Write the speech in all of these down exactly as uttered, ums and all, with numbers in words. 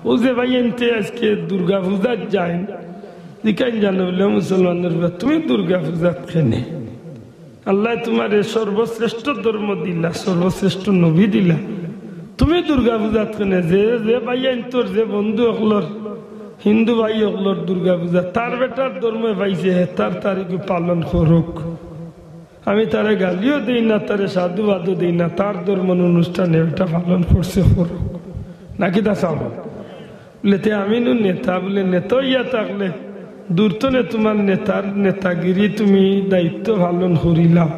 অউ যে ভাইয়াইন্তে আইজকে দুর্গা পূজাত যাইন, জিকাইন জানো বুলে মুসলমানর পুয়া, তুমি দুর্গা পূজাত কেনে? আল্লায় তুমারে সর্বশ্রেষ্ঠ ধর্ম দিলা, সর্বশ্রেষ্ঠ নবী দিলা, তুমি দুর্গা পূজাত কেনে? যে, যে ভাইয়াইন্তর, যে বন্ধু অকলর, হিন্দু ভাই অকলর দুর্গা পূজা, তার বেটার ধর্মে পাইছে, হে তার তারিখ পালন করুক। আমি তারে গালিও দেই না, তারে সাধুবাদও দেই না, তার ধর্মর অনুষ্ঠানে এটা পালন করছে করুক। নাকি তা চাও? বুলে, তে আমি নু নেতা, বুলে, নেতা অইয়া থাকলে দূর তনে তুমার নেতার নেতাগিরি তুমি দায়িত্ব পালন করিলাও।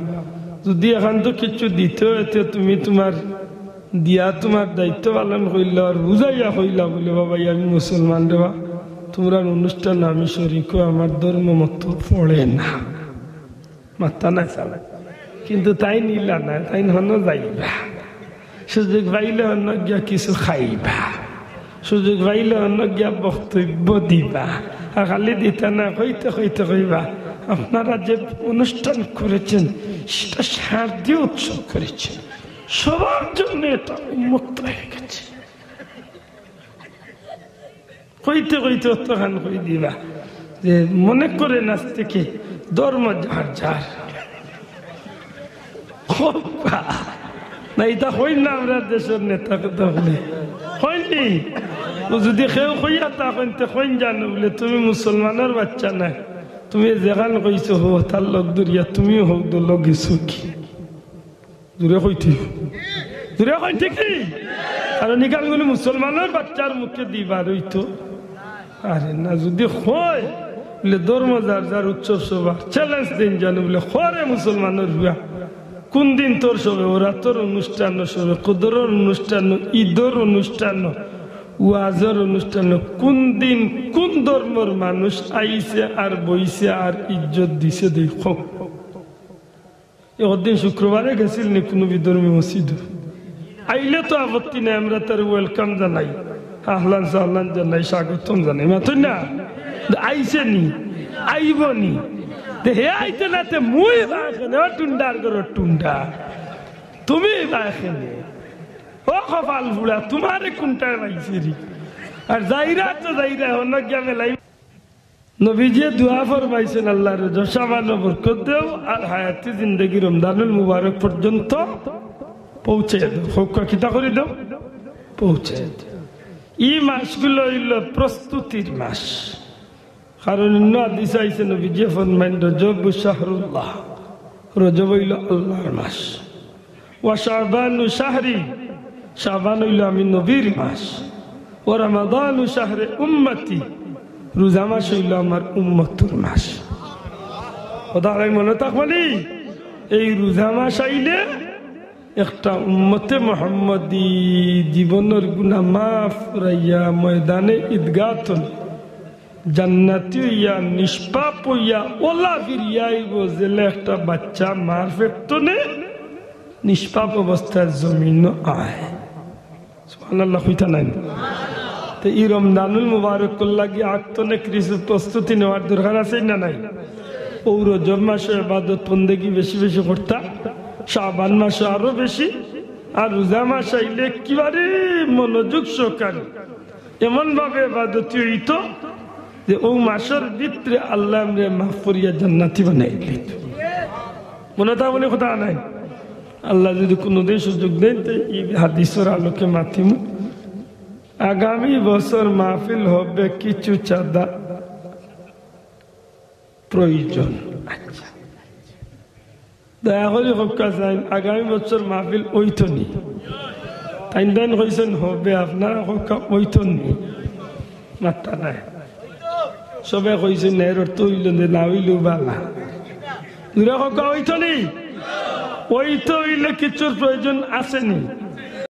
যুদি এখান তো কিছু দিতে অয়, তে তুমি তুমার দিয়া তুমার দায়িত্ব পালন করিলাও, আর বুঝাইয়া কইলাও বুলে, বাবা, আমি মুসলমান রে বা, তুমরার অনুষ্ঠান আমি শরিক অই, আমার ধর্ম মতো পড়ে না। মাত্তা নাই চালা। কিন্তু তাইন ইলা না, তাইন হনো যাইবা। সুযোগ পাইলে হনো গিয়া কিছু খাইবা। সুযোগ পাইলে হনো গিয়া বক্তব্য দিবা। আর খালি দিতা না, কইতে কইতে কইবা, আপনারা যে অনুষ্ঠান করেছেন, সেটা শারদীয় উৎসব করেছেন, সবার জন্য এটা উন্মুক্ত হয়ে গেছে। কইতে কইতে অতখান কই দিবা যে মনে করেন আজ থেকে ধর্ম যার যার। না, ইতা কইন না আমরার দেশর নেতা কথা বলে। কইন নি? ও যুদি কেউ কইয়া তা কইন, তে কইন জানো বুলে, তুমি মুসলমানর বাচ্চা নায়, তুমি যেখান কইছো হো, তার লগ ধরিয়া তুমিও হও দল গেছো কি? জুরে কইতে, জুরে কইতে কি? কারণ ইখান গুলি মুসলমানর বাচ্চার মুখে দি বার অইতো। আরে না, যুদি কয়, বুলে ধর্ম যার যার, উৎসব সবার challenge দেইন জানো বুলে, কওরে মুসলমানর পুয়া, কুন দিন তোর শবে বরাতর অনুষ্ঠান, শবে কদরর অনুষ্ঠান, ইদর অনুষ্ঠান, ওয়াজর অনুষ্ঠান, কুন দিন কুন ধর্মর মানুষ আইছে আর বইছে আর ইজ্জত দিছে দেই কও। একদিন শুক্রবারে গেছিল নি কুনু বিধর্মী মসজিদো? আইলে তো আপত্তি নাই, আমরা তার welcome জানাই, আহলান সাহলান জানাই, স্বাগতম জানাই, মাতইন না? আইছে নি, আইবো নি? তে হে আইতে না তে মুই বা কেনে, ও টুন্ডার ঘরর টুন্ডা, তুমি বা কেনে? ও কপাল পুড়া, তুমারে কুনটায় পাইছে রে? আর যাইরা তো যাইরা, হনো গিয়া মেলাই। নবীজিয়ে দোয়া ফরমাইছইন, আল্লাহ রজব শাবানো বরকত দেও আর হায়াতি জিন্দেগি রমজানুল মুবারক পর্যন্ত পৌঁছে দেও। কউক্কা কিতা করি দেও? পৌঁছে দেও। ই মাসগুলো অইলো প্রস্তুতির মাস। কারণ অন্য হাদিসে আইছে, নবীজিয়ে ফরমাইন, "রজব শাহরুল্লাহ", রজব অইলো আল্লাহর মাস। "ওয়া শাবানু শাহরি", শাবান অইলো আমি নবীর মাস। "ওয়া রমাদানু শাহরে উম্মতি", রোজা মাস অইলো আমার উম্মতর মাস। কথা অইলো মনো থাকবো নি? এই রোজা মাস আইলে একটা উম্মতে মোহাম্মদী জীবনর গুনাহ মাফ করাইয়া ময়দানে ঈদগাহ তনে জান্নাতি অইয়া, নিষ্পাপ অইয়া, ওলা ফিরিয়া আইবো, যেলা একটা বাচ্চা মার পেট তনে নিষ্পাপ অবস্থায় জমিনো আয়। সুবহানাল্লাহ কইতা নায় নি? তে ই রমজানুল মুবারকর লাগি আগ তনে কিছু প্রস্তুতি নেওয়ার দরকার আছে না নাই? অউ রজব মাসো ইবাদত বন্দেগি বেশি বেশি করতা, শাবান মাসো আরো বেশি, আর রোজা মাস আইলে একেবারে মনোযোগ সহকারে এমন ভাবে ইবাদতি অইতো যে অউ মাসর ভিতরে আল্লায় আমরারে মাফ করিয়া জান্নাতি বানাই দিতো। মনো থাকবো নি কথা নায়? আল্লায় যুদি কুনুদিন সুযোগ দেইন, তে ই হাদিসর আলোকে মাতিমু। আগামী বছর মাহফিল হবে কিছু চাঁদা প্রয়োজন। আচ্ছা। দয়া করি কউক্কা চাইন, আগামী বছর মাহফিল অইতো নি? তাইন তাইন কইছইন হবে, আপনারা কউক্কা অইতো নি? মাত্তা নাই। সবে কইছইন না, এর অর্থ অইলো যে না অইলেও বালা। জুরে কউক্কা অইতো নি? অইতো অইলে কিচ্ছুর প্রয়োজন আছে নি?